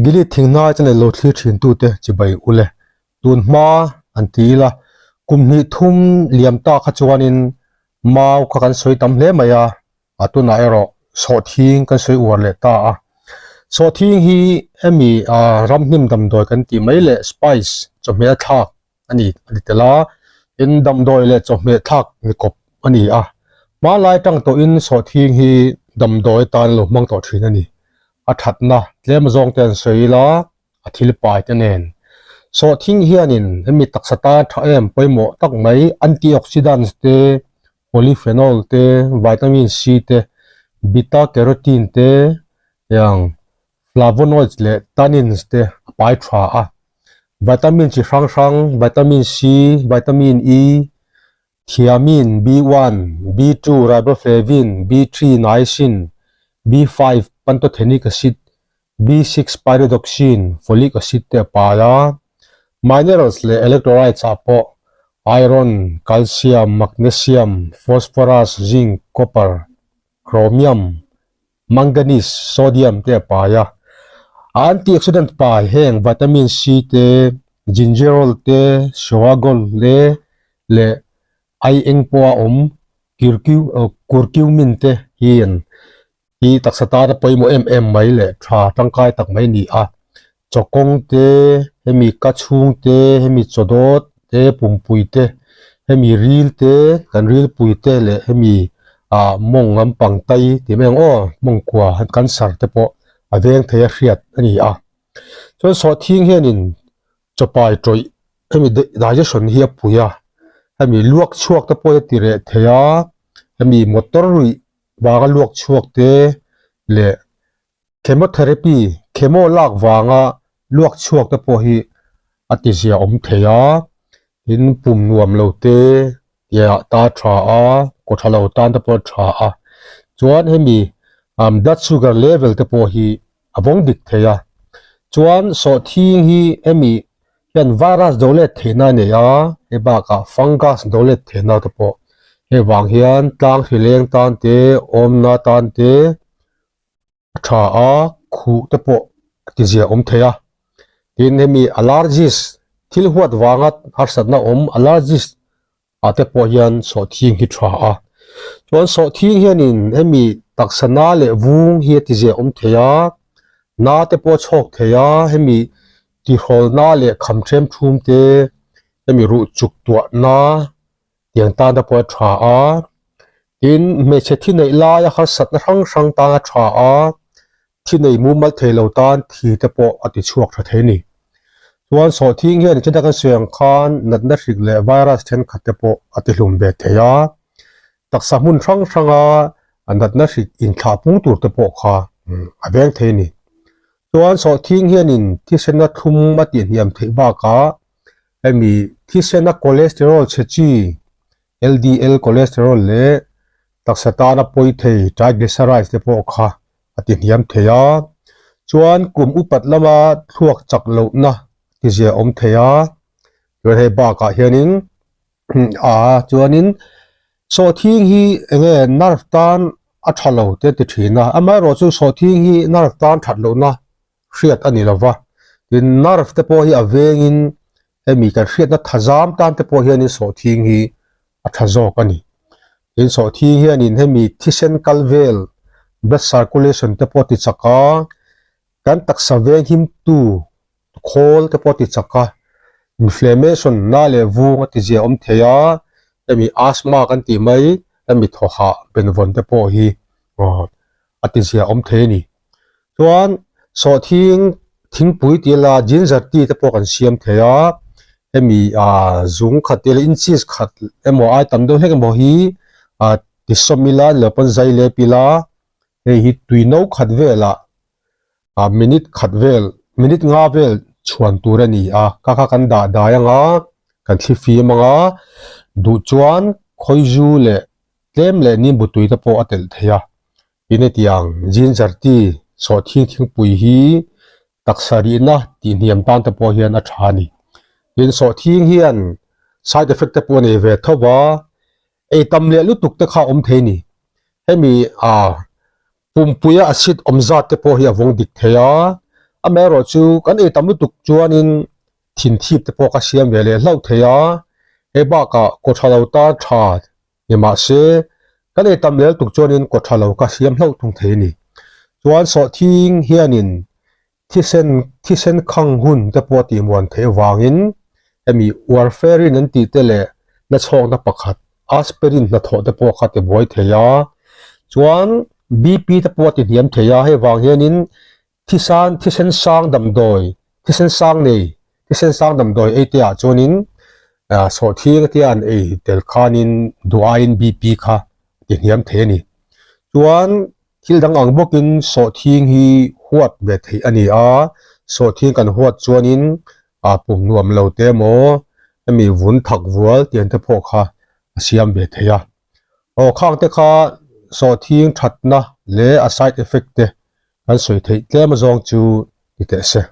Gilead thinghnai channel lo thlir thin tute chibai ule tun hma an ti ila kum hnih thum liam ta kha chuanin mau kha kan sawi tam hle mai a, a tunah erawh sawhthing kan sawi uar leh ta a. Sawhthing hi hemi ramhnim damdawi kan tih mai leh spice chawhmeh a thlak a ni a ti tel a, tin damdawi leh chawhmeh thlak ni kawp a ni a, hmanlai tang tawhin sawhthing hi damdawi atan a lo hmang tawh thin a ni, a thatna tlem zawng te an sawi ila a thil pai te nen. Sawhthing hianin hemi taksa tan tha em pawimawh tak mai antioxidants te, polyphenol te, vitamin C te, beta carotene te, tiang flavonoids leh tannins te a pai tha a. Vitamin chi hrang hrang, vitamin C, vitamin E, thiamine, B1, B2, riboflavin, B3, niacin, B5, pantothenic acid, B6, pyridoxine, folic acid te a pai a. Minerals leh electrolytes ah pawh iron, calcium, magnesium, phosphorus, zinc, copper, chromium, Manganese, sodium te a pai a. A antioxidant pai heng vitamin C te, gingerol te, shoagol te leh ai eng pawha awm curcumin te hian hi taksa tana pawimawh em em mai leh tha tangkai tak mai a ni a. Chawkawng te, hemi ka chhung te, hemi chawdawt te, pumpui te, hemi ril te, kan rilpui te leh hemi ah mawng lampang tai tih mai ang aw, mawng kua cancer te pawh a veng thei a hriat a ni a. Chuan sawhthing hianin chawpai tawih hemi digestion hi a pui a, hemi luak chhuak te pawh hi a ti reh thei a, hemi motor ruih vanga luak chhuak te leh Chemotherapy, chemo lak vanga luak chhuak te pawh hi a ti zia awm thei a, tin pum nuam lo te tia ta tha a, kaw tha lo tan te pawh a tha a, chuan hemi blood sugar level te pawh hi a vawng dik thei a, chuan sawhthing hi hemi hian virus do let theihna a nei a, hei bakah fungus do let theihna te pawh hei vang hian tlang hrileng tan te awmna tan te. a tha a, khuh te pawh a ti zia awm thei a, tin hemi allergies thil huat vanga harsatna awm allergies ah te pawh hian sawhthing hi tha a, chuan sawhthing hianin hemi taksa na leh vung hi a ti zia awm thei a, na te pawh a chhawk thei a, hemi tihrawlna leh kham them thum te, hemi ruh chuk tuahna. Tiang tan te pawh a tha a, tin hmeichhe thi neih laia harsatna hrang hrang tan a tha a, thi nei mumal thei lo tan thi te pawh a ti chhuak tha thei a ni. Chuan sawhthing hian chen taka sawi ang khan natna hrik leh virus thenkhat te pawh a ti hlum ve thei a, taksa hmun hrang hranga natna hrik inthlah pung tur te pawh kha a veng thei a ni. Chuan sawhthing hianin thisena thlum a tihhniam theih bakah Hemi thisena cholesterol chhe chi, LDL cholesterol leh taksa tana pawi thei triglycerides te pawh kha a ti hniam thei a. Chuan kum upat lama thluak chak lohna ti zia awm thei a. Chuan hei bakah hianin a chuanin sawhthing hi enge nerve tan a tha lo te a ti thin a. Amaherawhchu sawhthing hi nerve tan that lohna hriat a ni lo va, tin nerve te pawh hi a vengin hemi kan hriatna thazam tan te pawh hianin sawhthing hi a tha zawk a ni. Tin sawhthing hianin hemi thisen kal vel blood circulation te pawh ti chak a, kan taksa venghim tu khawl te pawh ti chak a, inflammation na leh vung a ti zia awm thei a, hemi asthma kan tih mai hemi thawhah benvawn te pawh hi a ti zia awm thei a ni. Chuan sawhthing thingpui tih la ginger tea te pawh kan siam thei a, hemi ah zung khat te leh inches khat emaw ai tam deuh hlek emaw hi ah ti sawm ila ni lo pawn zai lep ila hei hi tui no khat velah ah minute khat vel minute nga vel chhuan tur a ni a, kha kha kan dah dai anga kan thli fim anga duh chuan khawizu leh tlem leh nimbu tui te pawh a telh thei a. Tin hetiang ginger tea sawhthing thingpui hi taksa rihna tih hniam tan te pawh hian a tha a ni. Tin sawhthing hian side effect te pawh a nei ve tho va, ei tam leh lutuk te kha a awm thei a ni. Hemi ah pumpuia acid awm zat te pawh hi a vawng dik thei a, Amaherawhchu kan ei tam lutuk chuanin thin thip te pawh ka siam ve leh hlauh thei a, hei bakah kaw tha lo tan tha ni mahse kan ei tam lel tuk chuanin kaw tha lo ka siam hlauh thung thei a ni. Chuan sawhthing hianin thisen thisen khang hun te pawh tih muan theih avangin hemi warfarin an tih te leh nachhawkna pakhat aspirin hnathawh te pawh kha ti buai thei a, chuan BP te pawh a ti hniam thei a, hei vang hianin thisan thisen sang damdawi thisen sang nei thisen sang damdawi ei te ah chuanin ah sawhthing te an ei tel khanin duh aiin BP kha ti hniam thei a ni. Chuan Thil dang ang bawkin sawhthing hi huat ve theih a ni a, sawhthing kan huat chuanin ah pum nuam lo te emaw hemi vun thak vual tiang te pawh kha a siam ve thei a. Aw khang te kha sawhthing thatna leh a side effect te kan sawi theih tlem azawng chu ti teh se.